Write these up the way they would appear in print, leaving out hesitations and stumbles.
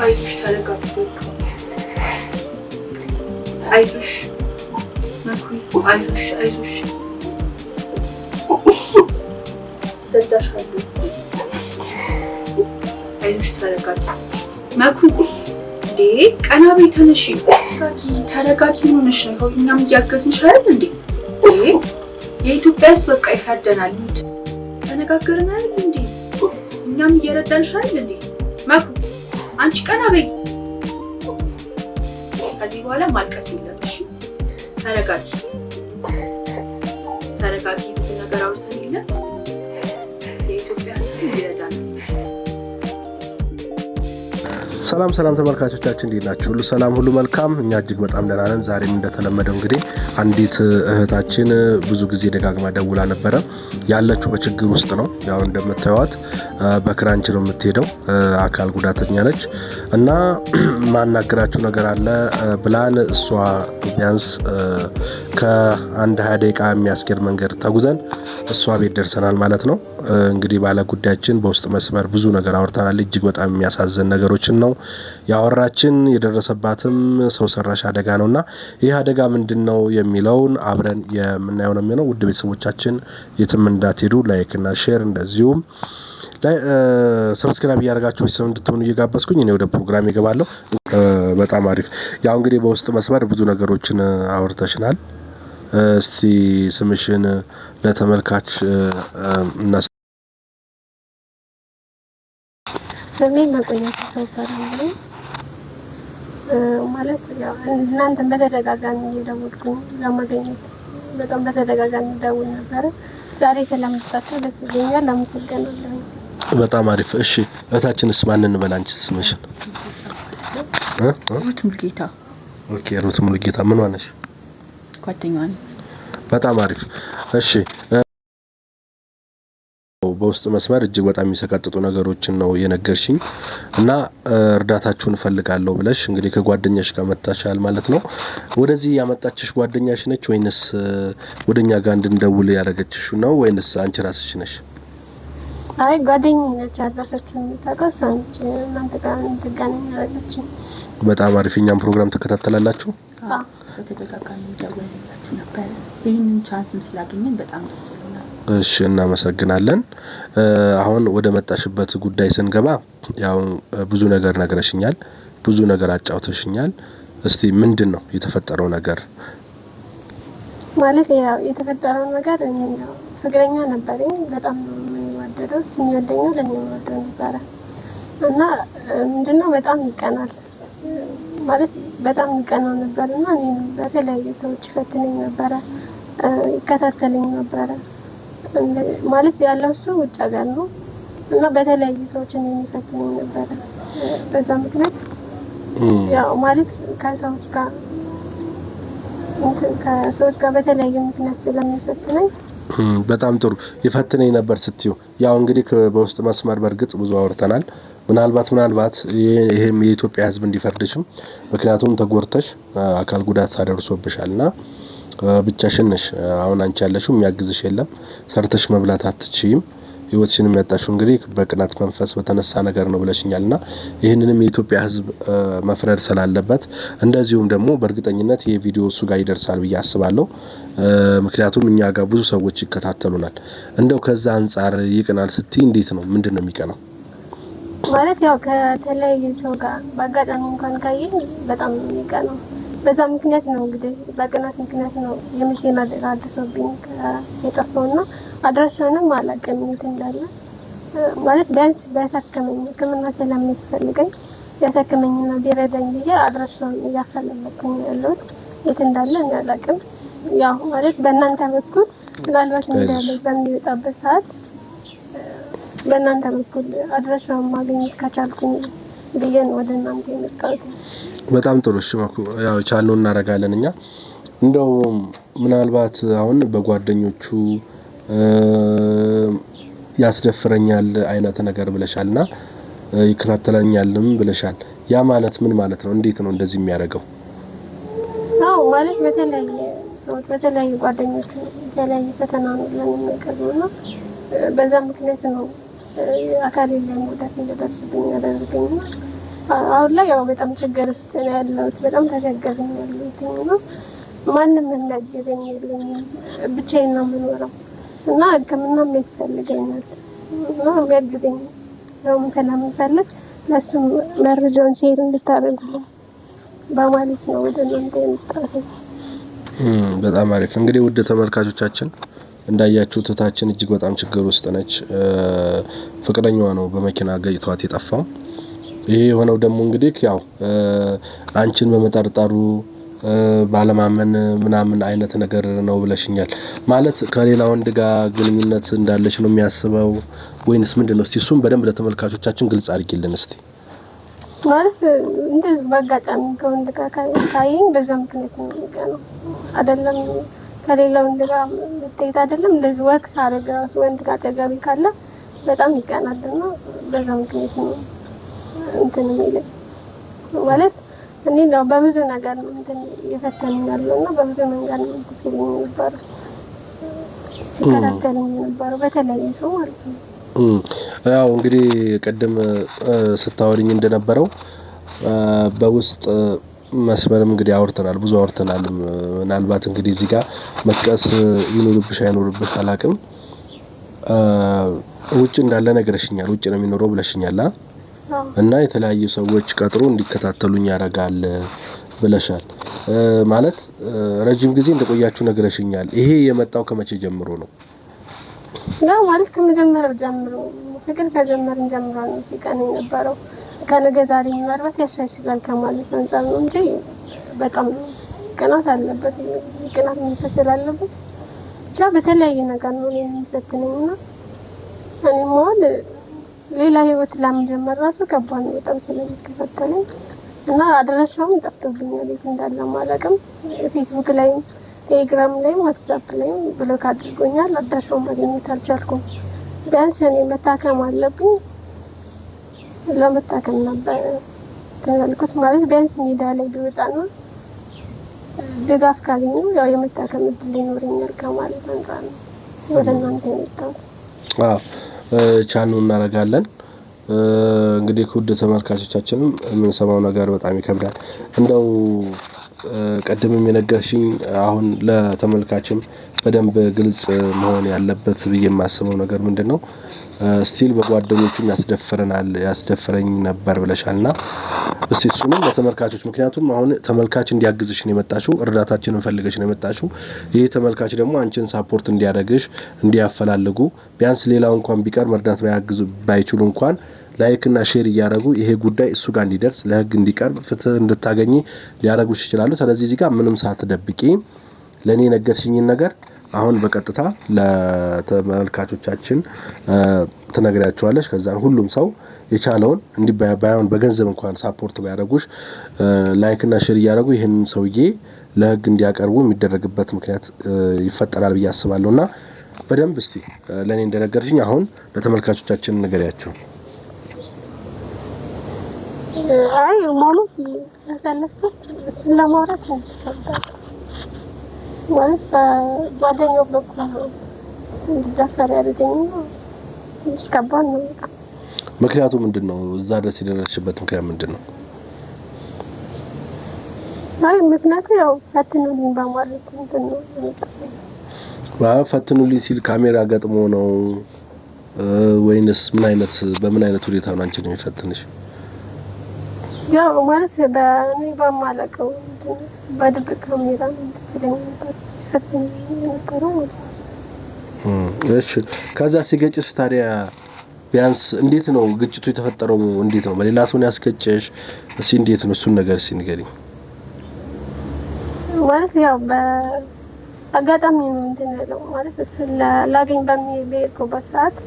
አይዞሽ፣ ተረጋጊ። አይዞሽ መኩ፣ አይዞሽ፣ አይዞሽ፣ እረዳሻለሁ። አይዞሽ፣ ተረጋጊ መኩ። እንዴ፣ ቀና በይ፣ ተነሺ። ተረጋጊ፣ ተረጋጊ። ምን ሆነሽ ነው? ይኸው እኛም እያገዝንሽ አይደል እንዴ? እንዴ፣ የኢትዮጵያ ሕዝብ በቃ ይፈርደናል። ተነጋገርን አይደል እንዴ? እኛም እየረዳንሽ አይደል እንዴ? መኩ፣ አንቺ ቀና በይ። ከዚህ በኋላ ማልቀስ የለም። እሺ፣ ተረጋጊ፣ ተረጋጊ። ብዙ ነገር አውርተን የለ፣ የኢትዮጵያ ሕዝብ ይረዳናል። ሰላም ሰላም ተመልካቾቻችን፣ እንዴት ናችሁ? ሁሉ ሰላም፣ ሁሉ መልካም። እኛ እጅግ በጣም ደህና ነን። ዛሬም እንደተለመደው እንግዲህ አንዲት እህታችን ብዙ ጊዜ ደጋግማ ደውላ ነበረ። ያለችው በችግር ውስጥ ነው። ያው እንደምታዩት በክራንች ነው የምትሄደው። አካል ጉዳተኛ ነች እና ማናገራችሁ ነገር አለ ብላን እሷ ቢያንስ ከአንድ 20 ደቂቃ የሚያስኬድ መንገድ ተጉዘን እሷ ቤት ደርሰናል ማለት ነው። እንግዲህ ባለ ጉዳያችን በውስጥ መስመር ብዙ ነገር አውርተናል። እጅግ በጣም የሚያሳዝን ነገሮችን ነው ያወራችን። የደረሰባትም ሰው ሰራሽ አደጋ ነውና ይህ አደጋ ምንድን ነው የሚለውን አብረን የምናየው ነው የሚሆነው። ውድ ቤተሰቦቻችን፣ የትም እንዳትሄዱ፣ like እና share እንደዚሁም subscribe እያደረጋችሁ ቤተሰብ እንድትሆኑ እየጋበዝኩኝ እኔ ወደ ፕሮግራም ይገባለሁ። በጣም አሪፍ። ያው እንግዲህ በውስጥ መስመር ብዙ ነገሮችን አውርተሽናል። እስቲ ስምሽን ለተመልካች እና ስሜ መቆያ ሰው እባላለሁ። ማለት ያው እናንተን በተደጋጋሚ እየደወልኩኝ ለማግኘት በጣም በተደጋጋሚ ደውል ነበረ። ዛሬ ስለመጣችሁ ደስ ብሎኛል። አመሰግናለሁ። በጣም አሪፍ። እሺ፣ እህታችንስ ማን እንበል? አንቺ ስምሽን? ሩት ሙልጌታ። Okay፣ ሩት ሙልጌታ ምን ሆነሽ? ጓደኛዋ ነኝ። በጣም አሪፍ። እሺ፣ በውስጥ መስመር እጅግ በጣም የሚሰቀጥጡ ነገሮችን ነው የነገርሽኝ እና እርዳታችሁን እፈልጋለሁ ብለሽ እንግዲህ ከጓደኛሽ ጋር መጥተሻል ማለት ነው። ወደዚህ ያመጣችሽ ጓደኛሽ ነች ወይንስ ወደኛ ጋር እንድንደውል ያደረገችሽ ነው ወይንስ አንቺ ራስሽ ነሽ? አይ፣ ጓደኛዬ ነች፣ አድራሻችሁን የምታውቀው እሷ ነች። እናንተ ጋር እንድገናኝ ያደረገችኝ። በጣም አሪፍ። እኛም ፕሮግራም ትከታተላላችሁ? አዎ። በተደጋጋሚ ደውለንላችሁ ነበረ። ይህንን chance ም ስላገኘን በጣም ደስ ብሎናል። እሺ፣ እናመሰግናለን። አሁን ወደ መጣሽበት ጉዳይ ስንገባ ያው ብዙ ነገር ነግረሽኛል፣ ብዙ ነገር አጫውተሽኛል። እስቲ ምንድን ነው የተፈጠረው ነገር? ማለት ያው የተፈጠረው ነገር እኔ ያው ፍቅረኛ ነበረኝ። በጣም ነው የምንዋደደው። እሱም ይወደኛል፣ እኔም እወደው ነበረ እና ምንድነው በጣም ይቀናል፣ ማለት በጣም ይቀናው ነበር እና እኔም በተለያዩ ሰዎች ይፈትነኝ ነበረ፣ ይከታተለኝ ነበረ። ማለት ያለው እሱ ውጭ ሀገር ነው እና በተለያዩ ሰዎች እኔን ይፈትነኝ ነበረ። በዛ ምክንያት ያው ማለት ከሰዎች ጋር በተለያየ ምክንያት ስለሚፈትነኝ። በጣም ጥሩ። ይፈትነኝ ነበር ስትዩ ያው እንግዲህ በውስጥ መስመር በእርግጥ ብዙ አውርተናል። ምናልባት ምናልባት ይሄም የኢትዮጵያ ሕዝብ እንዲፈርድሽም ምክንያቱም ተጎድተሽ አካል ጉዳት አደርሶብሻል እና ብቻሽን ነሽ። አሁን አንቺ ያለሽው የሚያግዝሽ የለም። ሰርተሽ መብላት አትችይም። ህይወትሽንም ያጣሽው እንግዲህ በቅናት መንፈስ በተነሳ ነገር ነው ብለሽኛል እና ይህንንም የኢትዮጵያ ሕዝብ መፍረድ ስላለበት እንደዚሁም ደግሞ በእርግጠኝነት ይህ ቪዲዮ እሱ ጋር ይደርሳል ብዬ አስባለሁ። ምክንያቱም እኛ ጋር ብዙ ሰዎች ይከታተሉናል። እንደው ከዛ አንጻር ይቅናል ስትይ እንዴት ነው? ምንድን ነው የሚቀናው? ማለት ያው ከተለያየ ሰው ጋር በአጋጣሚ እንኳን ካየኝ በጣም ነው የሚቀናው። በዛ ምክንያት ነው እንግዲህ፣ በቅናት ምክንያት ነው የመኪና አደጋ አድርሶብኝ የጠፋው እና አድራሻውንም አላውቅም የት እንዳለ። ማለት ቢያንስ ቢያሳክመኝ፣ ሕክምና ስለሚያስፈልገኝ ቢያሳክመኝና ቢረዳኝ ብዬ አድራሻውን እያፈላለኩኝ ነው ያለሁት። የት እንዳለ እኔ አላውቅም። ያው ማለት በእናንተ በኩል ምናልባት ሚዲያ ላይ በሚወጣበት ሰዓት በእናንተ በኩል አድራሻውን ማግኘት ከቻልኩኝ ብዬ ነው ወደ እናንተ የመጣሁት። በጣም ጥሩ። እሺ መኩ፣ ያው የቻልነውን እናደርጋለን እኛ። እንደው ምናልባት አሁን በጓደኞቹ ያስደፍረኛል አይነት ነገር ብለሻልና ይከታተለኛልም ብለሻል። ያ ማለት ምን ማለት ነው? እንዴት ነው እንደዚህ የሚያደርገው? አዎ ማለት በተለያየ ሰዎች በተለያዩ ጓደኞች የተለያየ ፈተና ነው ብለን የሚያቀርበው እና በዛ ምክንያት ነው አካሌ ላይ ጉዳት እንደደርስብኝ ያደረገኝ። እና አሁን ላይ ያው በጣም ችግር ውስጥ ነው ያለሁት። በጣም ተቸገር ነው ያለሁት እና ማንም የሚያግዘኝ የለኝም። ብቻዬን ነው የምኖረው እና ሕክምናም ያስፈልገኛል እና የሚያግዘኝ ሰውም ስለምፈልግ ለእሱም መረጃውን share እንድታደርጉልኝ በማለት ነው ወደ እናንተ የመጣሁት። በጣም አሪፍ። እንግዲህ ውድ ተመልካቾቻችን እንዳያችሁት እህታችን እጅግ በጣም ችግር ውስጥ ነች። ፍቅረኛዋ ነው በመኪና ገጭቷት የጠፋው። ይሄ የሆነው ደግሞ እንግዲህ ያው አንቺን በመጠርጠሩ ባለማመን ምናምን አይነት ነገር ነው ብለሽኛል። ማለት ከሌላ ወንድ ጋር ግንኙነት እንዳለች ነው የሚያስበው ወይንስ ምንድን ነው? እስቲ እሱም በደንብ ለተመልካቾቻችን ግልጽ አድርጊልን እስቲ። ማለት እንደዚህ በአጋጣሚ ከወንድ ጋር ካየኝ በዛ ምክንያት ነው የሚቀነው። አይደለም ከሌላ ወንድ ጋር መታየት አይደለም እንደዚህ walk ሳደርግ እራሱ ወንድ ጋር አጠገቤ ካለ በጣም ይቀናል እና በዛ ምክንያት ነው እንትን የሚለኝ። ማለት እኔ ያው በብዙ ነገር ነው እንትን እየፈተነኝ ያለው እና በብዙ መንገድ ነው እንትን ሲለኝ የነበረው ሲከታተለኝ የነበረው በተለያየ ሰው ማለት ነው። ያው እንግዲህ ቅድም ስታወሪኝ እንደነበረው በውስጥ መስመርም እንግዲህ አውርተናል፣ ብዙ አውርተናል። ምናልባት እንግዲህ እዚህ ጋር መጥቀስ ይኖርብሽ አይኖርብሽ አላቅም። ውጭ እንዳለ ነግረሽኛል። ውጭ ነው የሚኖረው ብለሽኛል። እና የተለያዩ ሰዎች ቀጥሮ እንዲከታተሉኝ ያደርጋል ብለሻል። ማለት ረጅም ጊዜ እንደቆያችሁ ነግረሽኛል። ይሄ የመጣው ከመቼ ጀምሮ ነው? ያው ማለት ከመጀመሪያው ጀምሮ ፍቅር ከጀመርን ጀምሮ ነው ሲቀን የነበረው። ከነገ ዛሬ ምናልባት ያሻሽላል ከማለት አንጻር ነው እንጂ በጣም ቅናት አለበት፣ ቅናት መንፈስ ስላለበት ብቻ በተለያየ ነገር ነው የሚፈትነኝ እና እኔም አሁን ሌላ ህይወት ለመጀመር ራሱ ከባድ ነው በጣም ስለሚከታተለኝ እና አድራሻውም ጠፍቶብኛል፣ የት እንዳለ አላውቅም። ፌስቡክ ላይም ቴሌግራም ላይም ዋትሳፕ ላይም block አድርጎኛል። አድራሻውን ማግኘት አልቻልኩም። ቢያንስ እኔ መታከም አለብኝ፣ ለመታከም ነበር ያልኩት። ማለት ቢያንስ ሜዳ ላይ ቢወጣና ድጋፍ ካገኘሁ ያው የመታከም እድል ይኖረኛል ከማለት አንጻር ነው ወደ እናንተ የመጣሁት። አዎ ቻኑ እናደርጋለን። እንግዲህ ውድ ተመልካቾቻችንም የምንሰማው ነገር በጣም ይከብዳል። እንደው ቀድምም የነገርሽኝ አሁን ለተመልካችም በደንብ ግልጽ መሆን ያለበት ብዬ የማስበው ነገር ምንድን ነው፣ still በጓደኞቹም ያስደፍረናል ያስደፍረኝ ነበር ብለሻልና እስቲ እሱንም ለተመልካቾች፣ ምክንያቱም አሁን ተመልካች እንዲያግዝሽ ነው የመጣሽው፣ እርዳታችንን ፈልገሽ ነው የመጣሽው። ይህ ተመልካች ደግሞ አንቺን support እንዲያደርግሽ እንዲያፈላልጉ፣ ቢያንስ ሌላው እንኳን ቢቀር መርዳት ባያግዙ ባይችሉ እንኳን like እና share እያደረጉ ይሄ ጉዳይ እሱ ጋር እንዲደርስ ለህግ እንዲቀርብ ፍትህ እንድታገኝ ሊያደርጉሽ ይችላሉ። ስለዚህ እዚህ ጋር ምንም ሳትደብቂ ለእኔ የነገርሽኝን ነገር አሁን በቀጥታ ለተመልካቾቻችን ትነግሪያቸዋለሽ። ከዛን ሁሉም ሰው የቻለውን እንዲህ ባይሆን በገንዘብ እንኳን support ባያደርጉሽ like እና share እያደረጉ ይህንን ሰውዬ ለህግ እንዲያቀርቡ የሚደረግበት ምክንያት ይፈጠራል ብዬ አስባለሁ። እና በደንብ እስቲ ለእኔ እንደነገርሽኝ አሁን ለተመልካቾቻችን ንገሪያቸው። አይ ማለት ያሳለፍኩት እሱን ለማውራት ትንሽ ይከብዳል። ማለት በጓደኛው በኩል ነው እንድዳፈር ያደረገኝ እና ትንሽ ከባድ ነው በጣም። ምክንያቱ ምንድን ነው? እዛ ድረስ የደረስሽበት ምክንያት ምንድን ነው? አይ ምክንያቱ ያው ፈትኑልኝ በማለት እንትን ነው የመጣው። ማለት ፈትኑልኝ ሲል ካሜራ ገጥሞ ነው ወይንስ ምን አይነት በምን አይነት ሁኔታ ነው አንቺን የሚፈትንሽ? ያው ማለት በእኔ በማላውቀው እንትን በድብቅ ካሜራ ነው እንትን ሲለኝ ነበር ሲፈትነኝ የነበረው ማለት ነው። እሺ ከዛ ሲገጭስ ታዲያ ቢያንስ እንዴት ነው ግጭቱ የተፈጠረው? እንዴት ነው በሌላ ሰው ነው ያስገጨሽ? እስኪ እንዴት ነው እሱን ነገር እስኪ ንገሪኝ። ማለት ያው በአጋጣሚ ነው እንትን ያለው ማለት እሱን ላገኝ በሄድኩበት ሰዓት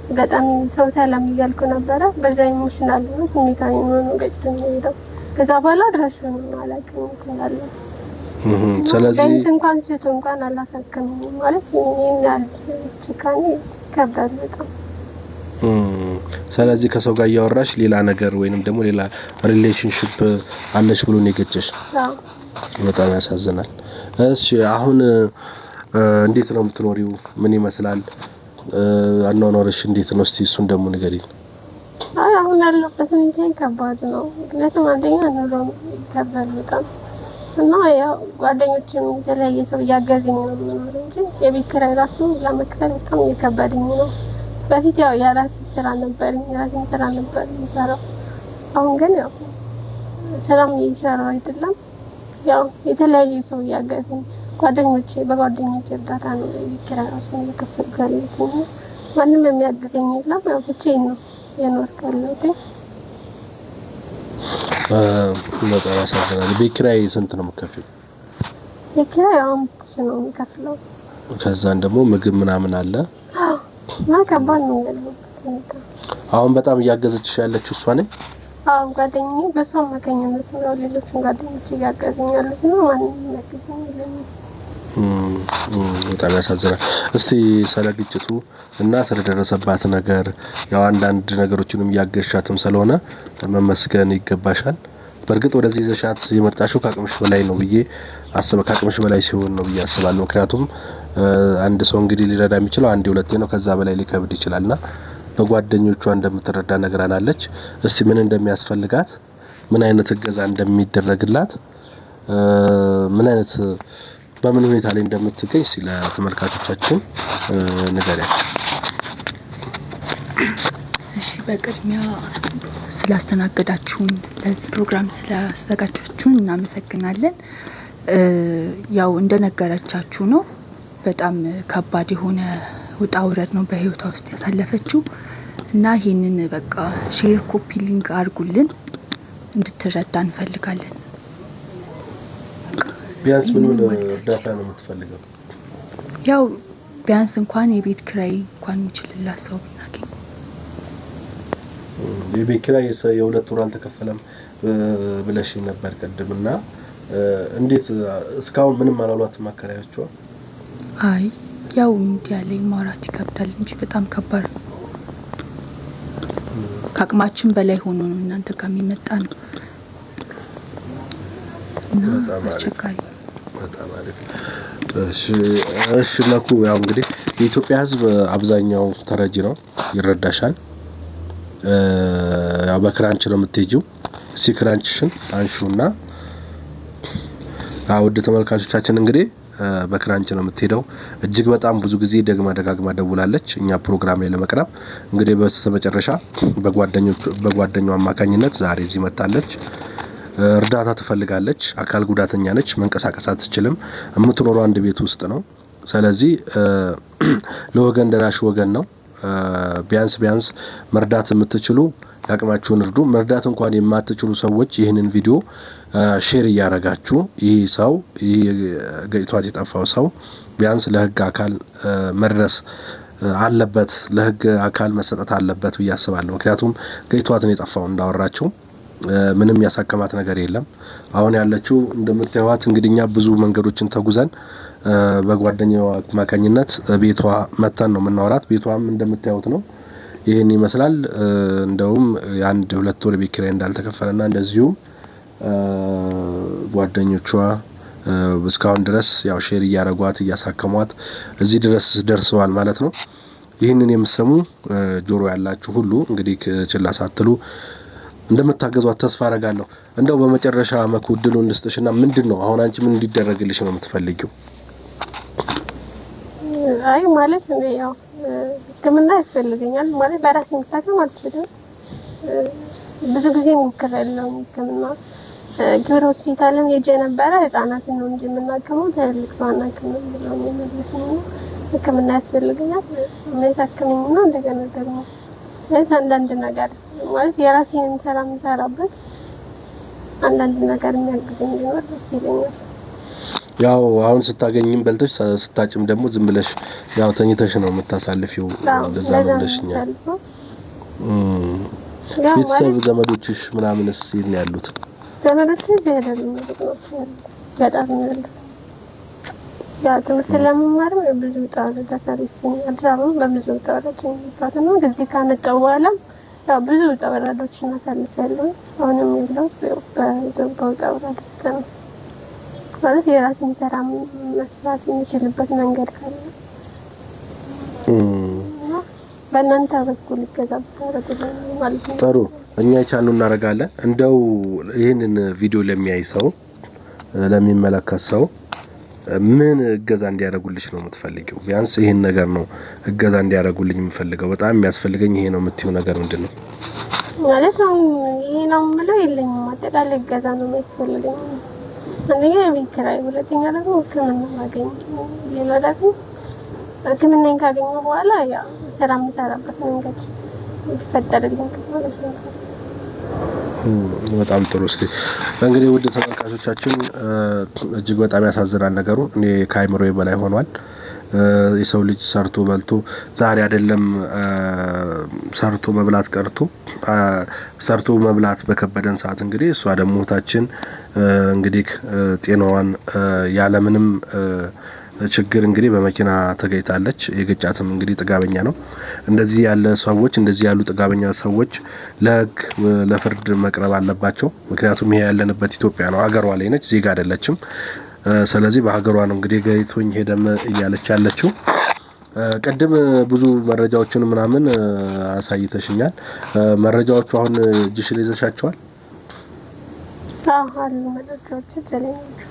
አጋጣሚ ሰው ሰላም እያልኩ ነበረ። በዛ emotional ነው ስሜታዊ ሆኖ ገጭቶኝ የሄደው። ከዛ በኋላ አድራሻውንም አላውቅም የት እንዳለ። ስለዚህ ቢያንስ እንኳን ስቶ እንኳን አላሳከመኝም። ማለት ይሄን ያህል ጭካኔ ይከብዳል በጣም። ስለዚህ ከሰው ጋር እያወራሽ ሌላ ነገር ወይንም ደግሞ ሌላ relationship አለሽ ብሎ ነው የገጨሽ። አዎ። በጣም ያሳዝናል። እሺ አሁን እንዴት ነው የምትኖሪው? ምን ይመስላል አኗኗርሽ እንዴት ነው? እስቲ እሱን ደግሞ ንገሪኝ። አይ አሁን ያለሁበት ሁኔታ ከባድ ነው። ምክንያቱም አንደኛ ኑሮ ይከብዳል በጣም እና ያው ጓደኞችም የተለያየ ሰው እያገዘኝ ነው የምኖረው እንጂ የቤት ኪራይ ራሱ ለመክፈል በጣም እየከበደኝ ነው። በፊት ያው የራሴ ስራ ነበረኝ፣ የራሴን ስራ ነበር የምሰራው። አሁን ግን ያው ስራም እየሰራሁ አይደለም። ያው የተለያየ ሰው እያገዘኝ ጓደኞቼ በጓደኞቼ እርዳታ ነው የቤት ኪራይ ራሱ እየከፈልኩ ያለሁት እና ማንም የሚያግዘኝ የለም። ያው ብቻዬን ነው እየኖርኩ ያለሁት። በጣም ያሳዝናል። ቤት ኪራይ ስንት ነው የምትከፍይው? ቤት ኪራይ 5000 ነው የምከፍለው። ከዛን ደግሞ ምግብ ምናምን አለ። እና ከባድ ነው ያለሁበት ሁኔታ። አሁን በጣም እያገዘችሽ ያለችው እሷ ነች? አዎ ጓደኛዬ በሷ አማካኝነት ነው ሌሎችን ጓደኞች እያገዙኝ ያሉት እና ማንም የሚያግዘኝ የለም። በጣም ያሳዝናል። እስቲ ስለ ግጭቱ እና ስለደረሰባት ነገር ያው አንዳንድ ነገሮችንም እያገዝሻትም ስለሆነ መመስገን ይገባሻል። በእርግጥ ወደዚህ ይዘሻት የመጣሽው ከአቅምሽ በላይ ነው ብዬ አስበ ከአቅምሽ በላይ ሲሆን ነው ብዬ አስባለሁ። ምክንያቱም አንድ ሰው እንግዲህ ሊረዳ የሚችለው አንዴ ሁለቴ ነው፣ ከዛ በላይ ሊከብድ ይችላልና በጓደኞቿ እንደምትረዳ ነግራናለች። እስቲ ምን እንደሚያስፈልጋት፣ ምን አይነት እገዛ እንደሚደረግላት፣ ምን አይነት በምን ሁኔታ ላይ እንደምትገኝ እስቲ ለተመልካቾቻችን ንገሪያቸው። እሺ በቅድሚያ ስላስተናገዳችሁን ለዚህ ፕሮግራም ስላዘጋጃችሁን እናመሰግናለን። ያው እንደነገረቻችሁ ነው። በጣም ከባድ የሆነ ውጣ ውረድ ነው በህይወቷ ውስጥ ያሳለፈችው እና ይህንን በቃ share copy link አድርጉልን እንድትረዳ እንፈልጋለን። ቢያንስ ምን ምን እርዳታ ነው የምትፈልገው? ያው ቢያንስ እንኳን የቤት ኪራይ እንኳን የሚችልላት ሰው ብናገኝ። የቤት ኪራይ የሁለት ወር አልተከፈለም ብለሽ ነበር ቅድም እና እንዴት እስካሁን ምንም አላሏትም አከራዮቿ? አይ ያው ሚዲያ ላይ ማውራት ይከብዳል እንጂ በጣም ከባድ ነው። ከአቅማችን በላይ ሆኖ ነው እናንተ ጋር የሚመጣ ነው እና አስቸጋሪ ነው። በጣም አሪፍ። እሺ መኩ፣ ያው እንግዲህ የኢትዮጵያ ሕዝብ አብዛኛው ተረጂ ነው፣ ይረዳሻል። ያው በክራንች ነው የምትሄጂው። እስቲ ክራንችሽን አንሺውና ውድ ተመልካቾቻችን እንግዲህ በክራንች ነው የምትሄደው። እጅግ በጣም ብዙ ጊዜ ደግማ ደጋግማ ደውላለች እኛ ፕሮግራም ላይ ለመቅረብ። እንግዲህ በስተመጨረሻ በጓደኛው አማካኝነት ዛሬ እዚህ መጣለች። እርዳታ ትፈልጋለች። አካል ጉዳተኛ ነች፣ መንቀሳቀስ አትችልም። የምትኖረው አንድ ቤት ውስጥ ነው። ስለዚህ ለወገን ደራሽ ወገን ነው። ቢያንስ ቢያንስ መርዳት የምትችሉ ያቅማችሁን እርዱ። መርዳት እንኳን የማትችሉ ሰዎች ይህንን ቪዲዮ share እያረጋችሁ ይህ ሰው ይህ ገጭቷት የጠፋው ሰው ቢያንስ ለሕግ አካል መድረስ አለበት፣ ለሕግ አካል መሰጠት አለበት ብዬ አስባለሁ። ምክንያቱም ገጭቷት ነው የጠፋው እንዳወራችው ምንም ያሳከማት ነገር የለም። አሁን ያለችው እንደምታዩት እንግዲህ እኛ ብዙ መንገዶችን ተጉዘን በጓደኛዋ አማካኝነት ቤቷ መተን ነው የምናወራት። ቤቷም እንደምታዩት ነው። ይህን ይመስላል። እንደውም የአንድ ሁለት ወር ቤት ኪራይ እንዳልተከፈለና እንደዚሁም ጓደኞቿ እስካሁን ድረስ ያው share እያረጓት እያሳከሟት እዚህ ድረስ ደርሰዋል ማለት ነው። ይህንን የምትሰሙ ጆሮ ያላችሁ ሁሉ እንግዲህ ችላ ሳትሉ እንደምታገዟት ተስፋ አረጋለሁ። እንደው በመጨረሻ መኩ እድሉን ልስጥሽና ምንድን ነው አሁን አንቺ ምን እንዲደረግልሽ ነው የምትፈልጊው? አይ ማለት እኔ ያው ሕክምና ያስፈልገኛል ማለት በራሴ መታከም አልችልም። ብዙ ጊዜ ሞክሬያለሁ ሕክምና ግብር ሆስፒታልም ሄጄ ነበረ። ህጻናትን ነው እንጂ የምናክመው ትልልቅ ሰው አናክምም ብለው ነው የመለሱኝ። ሕክምና ያስፈልገኛል የሚያሳክመኝና እንደገና ደግሞ ቢያንስ አንዳንድ ነገር ማለት የራሴንም ስራ የምሰራበት አንዳንድ ነገር የሚያግዘኝ ቢኖር ደስ ይለኛል። ያው አሁን ስታገኝም በልተሽ ስታጭም ደግሞ ዝም ብለሽ ያው ተኝተሽ ነው የምታሳልፊው። እንደዛ ነው ብለሽኛል። ቤተሰብ ዘመዶችሽ ምናምንስ የት ነው ያሉት? ዘመዶች እዚህ አይደሉም፣ ገጠር ነው ያሉት። ያው ትምህርት ለመማርም ብዙ ውጣ ውረድ አሳልፌ አዲስ አበባም በብዙ ውጣ ውረድ ነው የመጣሁት እና እዚህ ካመጣሁ በኋላ ያው ብዙ ውጣ ውረዶችን አሳልፌያለሁ። አሁንም ያለሁት በዛው በውጣ ውረድ ውስጥ ነው። ማለት የራሴን ስራ መስራት የሚችልበት መንገድ ካለ በእናንተ በኩል እገዛ ብታደርጉልኝ ማለት ነው። ጥሩ፣ እኛ የቻልነው እናደርጋለን። እንደው ይህንን ቪዲዮ ለሚያይ ሰው፣ ለሚመለከት ሰው ምን እገዛ እንዲያደርጉልሽ ነው የምትፈልጊው? ቢያንስ ይህን ነገር ነው እገዛ እንዲያደርጉልኝ የምፈልገው፣ በጣም የሚያስፈልገኝ ይሄ ነው የምትይው ነገር ምንድን ነው? ማለት አሁን ይሄ ነው የምለው የለኝም። አጠቃላይ እገዛ ነው የሚያስፈልገኝ። አንደኛ የቤት ኪራይ፣ ሁለተኛ ደግሞ ሕክምና ማገኝ፣ ሌላ ደግሞ ሕክምናን ካገኘሁ በኋላ ያው ስራ የምሰራበት መንገድ ይፈጠርልኝ ማለት ነው። በጣም ጥሩ። እስኪ እንግዲህ ውድ ተመልካቾቻችን እጅግ በጣም ያሳዝናል ነገሩ። እኔ ከአይምሮዬ በላይ ሆኗል። የሰው ልጅ ሰርቶ በልቶ ዛሬ አይደለም ሰርቶ መብላት ቀርቶ ሰርቶ መብላት በከበደን ሰዓት እንግዲህ እሷ ደግሞ እህታችን እንግዲህ ጤናዋን ያለምንም ችግር እንግዲህ በመኪና ተገኝታለች። የገጫትም እንግዲህ ጥጋበኛ ነው። እንደዚህ ያለ ሰዎች፣ እንደዚህ ያሉ ጥጋበኛ ሰዎች ለህግ ለፍርድ መቅረብ አለባቸው። ምክንያቱም ይሄ ያለንበት ኢትዮጵያ ነው፣ ሀገሯ ላይ ነች፣ ዜጋ አይደለችም። ስለዚህ በሀገሯ ነው እንግዲህ ገይቶኝ ሄደም እያለች ያለችው። ቅድም ብዙ መረጃዎችን ምናምን አሳይተሽኛል። መረጃዎቹ አሁን እጅሽ ላይ ይዘሻቸዋል? አዎ አሉ መረጃዎች እጄ ላይ ናቸው።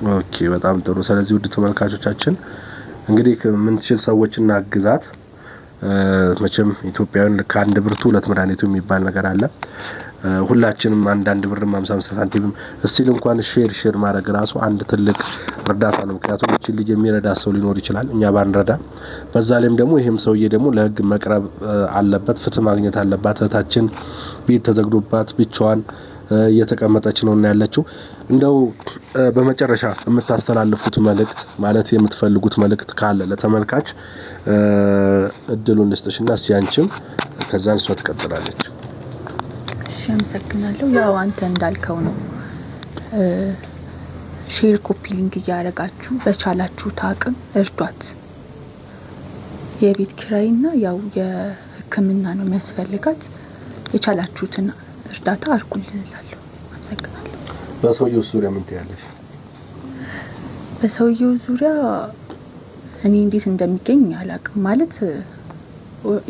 Okay፣ በጣም ጥሩ። ስለዚህ ውድ ተመልካቾቻችን እንግዲህ ምንችል ሰዎች እናግዛት። መቼም ኢትዮጵያውያን ከአንድ ብርቱ ሁለት መድኃኒቱ የሚባል ነገር አለ። ሁላችንም አንዳንድ ብርም 50 ሳንቲምም እስቲል እንኳን share share ማድረግ ራሱ አንድ ትልቅ እርዳታ ነው። ምክንያቱም እቺን ልጅ የሚረዳ ሰው ሊኖር ይችላል፣ እኛ ባንረዳ። በዛ ላይም ደግሞ ይህም ሰውዬ ደግሞ ለህግ መቅረብ አለበት፣ ፍትህ ማግኘት አለባት። እህታችን ቤት ተዘግዶባት ብቻዋን እየተቀመጠች ነው እና ያለችው። እንደው በመጨረሻ የምታስተላልፉት መልእክት፣ ማለት የምትፈልጉት መልእክት ካለ ለተመልካች እድሉን ልስጥሽና እስኪ አንቺም ከዛን እሷ ትቀጥላለች። እሺ፣ አመሰግናለሁ። ያው አንተ እንዳልከው ነው። Share copy link እያደረጋችሁ በቻላችሁት አቅም እርዷት። የቤት ኪራይና ያው የሕክምና ነው የሚያስፈልጋት። የቻላችሁትን እርዳታ አድርጉልን እላለሁ። አመሰግናለሁ። በሰውየው ዙሪያ ምን ትያለሽ? በሰውየው ዙሪያ እኔ እንዴት እንደሚገኝ አላውቅም። ማለት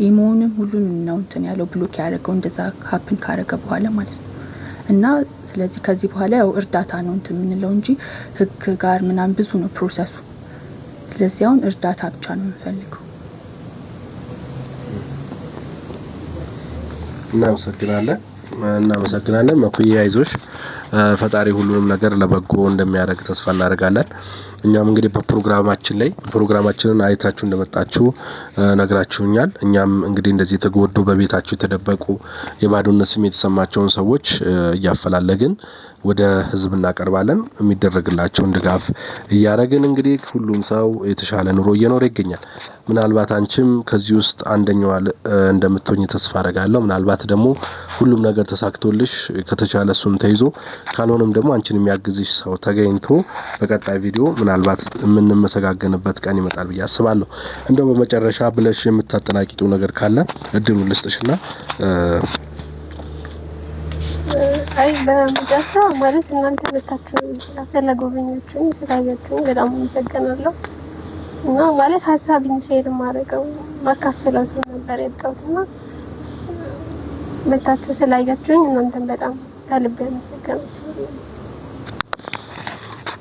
ኢሞውንም ሁሉንም ነው እንትን ያለው block ያደረገው እንደዛ happen ካረገ በኋላ ማለት ነው። እና ስለዚህ ከዚህ በኋላ ያው እርዳታ ነው እንትን የምንለው እንጂ ህግ ጋር ምናምን ብዙ ነው process ኡ። ስለዚህ አሁን እርዳታ ብቻ ነው የምንፈልገው። እናመሰግናለን። እናመሰግናለን። መኩዬ አይዞሽ፣ ፈጣሪ ሁሉንም ነገር ለበጎ እንደሚያደርግ ተስፋ እናደርጋለን። እኛም እንግዲህ በፕሮግራማችን ላይ ፕሮግራማችንን አይታችሁ እንደመጣችሁ ነግራችሁኛል። እኛም እንግዲህ እንደዚህ የተጎዱ፣ በቤታቸው የተደበቁ፣ የባዶነት ስሜት የተሰማቸውን ሰዎች እያፈላለግን ወደ ህዝብ እናቀርባለን። የሚደረግላቸውን ድጋፍ እያደረግን እንግዲህ ሁሉም ሰው የተሻለ ኑሮ እየኖረ ይገኛል። ምናልባት አንቺም ከዚህ ውስጥ አንደኛዋ እንደምትሆኝ ተስፋ አደርጋለሁ። ምናልባት ደግሞ ሁሉም ነገር ተሳክቶልሽ ከተቻለ እሱም ተይዞ፣ ካልሆነም ደግሞ አንቺን የሚያግዝሽ ሰው ተገኝቶ በቀጣይ ቪዲዮ ምናልባት የምንመሰጋገንበት ቀን ይመጣል ብዬ አስባለሁ። እንደው በመጨረሻ ብለሽ የምታጠናቂቂው ነገር ካለ እድሉን ልስጥሽና። አይ፣ በመጨረሻ ማለት እናንተ መታችሁ ስለጎበኛችሁኝ፣ ስላያችሁኝ በጣም አመሰግናለሁ። እና ማለት ሀሳቤን share ማድረገው ማካፈለው ሰው ነበር ያጣሁት እና መታችሁ ስላያችሁኝ እናንተን በጣም ከልቤ አመሰግናችኋለሁ።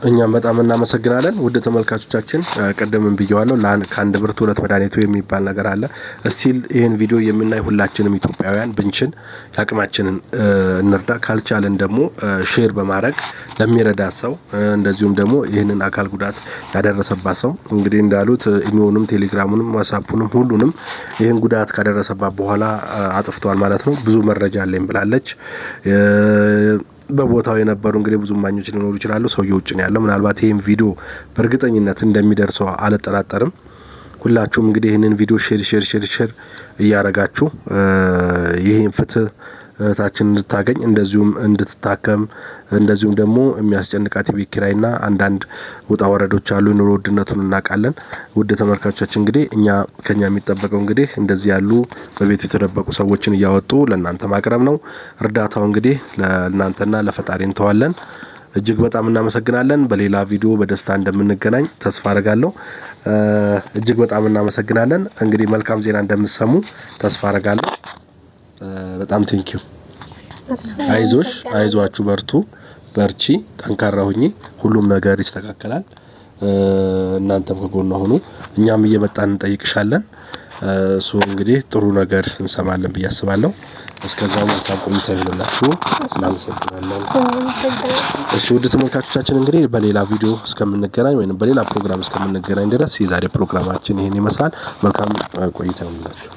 እኛም በጣም እናመሰግናለን። ውድ ተመልካቾቻችን ቅድምም ብየዋለሁ፣ ከአንድ ብርቱ ሁለት መድኃኒቱ የሚባል ነገር አለ። እስቲል ይህን ቪዲዮ የምናይ ሁላችንም ኢትዮጵያውያን ብንችል የአቅማችንን እንርዳ፣ ካልቻለን ደግሞ share በማድረግ ለሚረዳ ሰው፣ እንደዚሁም ደግሞ ይህንን አካል ጉዳት ያደረሰባት ሰው እንግዲህ እንዳሉት ኢሜውንም ቴሌግራሙንም ዋትስአፑንም ሁሉንም ይህን ጉዳት ካደረሰባት በኋላ አጥፍቷል ማለት ነው። ብዙ መረጃ አለኝ ብላለች። በቦታው የነበሩ እንግዲህ ብዙ እማኞች ሊኖሩ ይችላሉ። ሰውየው ውጭ ነው ያለው። ምናልባት ይህም ቪዲዮ በእርግጠኝነት እንደሚደርሰው አልጠራጠርም። ሁላችሁም እንግዲህ ይህንን ቪዲዮ share share share share እያረጋችሁ ይህን ፍትህ እህታችን እንድታገኝ፣ እንደዚሁም እንድትታከም፣ እንደዚሁም ደግሞ የሚያስጨንቃት የቤት ኪራይና አንዳንድ ውጣ ወረዶች አሉ። የኑሮ ውድነቱን እናውቃለን። ውድ ተመልካቾቻችን፣ እንግዲህ እኛ ከኛ የሚጠበቀው እንግዲህ እንደዚህ ያሉ በቤቱ የተደበቁ ሰዎችን እያወጡ ለእናንተ ማቅረብ ነው። እርዳታው እንግዲህ ለእናንተና ለፈጣሪ እንተዋለን። እጅግ በጣም እናመሰግናለን። በሌላ ቪዲዮ በደስታ እንደምንገናኝ ተስፋ አረጋለሁ። እጅግ በጣም እናመሰግናለን። እንግዲህ መልካም ዜና እንደምትሰሙ ተስፋ አረጋለሁ። በጣም thank you። አይዞሽ፣ አይዟችሁ፣ በርቱ፣ በርቺ፣ ጠንካራ ሁኚ። ሁሉም ነገር ይስተካከላል። እናንተም ከጎኗ ሁኑ። እኛም እየመጣን እንጠይቅሻለን። እሱ እንግዲህ ጥሩ ነገር እንሰማለን ብዬ አስባለሁ። እስከዛው መልካም ቆይታ ይሁንላችሁ። እናመሰግናለን። እሺ ውድ ተመልካቾቻችን፣ እንግዲህ በሌላ ቪዲዮ እስከምንገናኝ ወይም በሌላ ፕሮግራም እስከምንገናኝ ድረስ የዛሬ ፕሮግራማችን ይህን ይመስላል። መልካም ቆይታ ይሁንላችሁ።